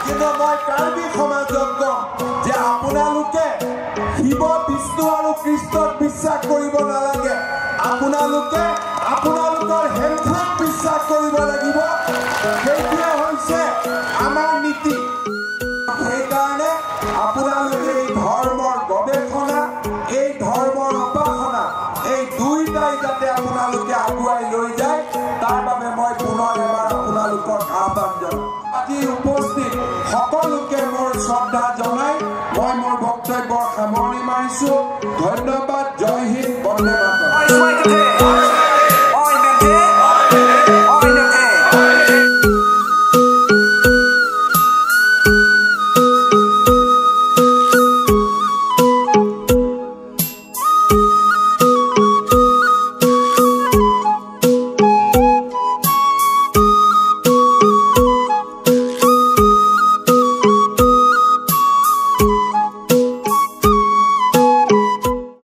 কিন্তু মই কাৰ্বি সমাজক কম যে আপোনালোকে শিৱ, বিষ্ণু আৰু কৃষ্ণক বিশ্বাস কৰিব নালাগে, আপোনালোকে আপোনালোকৰ হেমথেক বিশ্বাস কৰিব লাগিব। সেইটোৱে হৈছে আমাৰ নীতি। সেইকাৰণে আপোনালোকে এই ধৰ্মৰ গৱেষণা, এই ধৰ্মৰ উপাসনা, এই দুইটাই যাতে আপোনালোকে আগুৱাই লৈ যায়, তাৰ বাবে মই পুনৰ এবাৰ আপোনালোকক আহ্বান জনাম। আজি উপস্থিত সকলোকে মোৰ শ্ৰদ্ধা জনাই মই মোৰ বক্তব্যৰ সামৰণি মাৰিছো। ধন্যবাদ। জয় হিন্দ।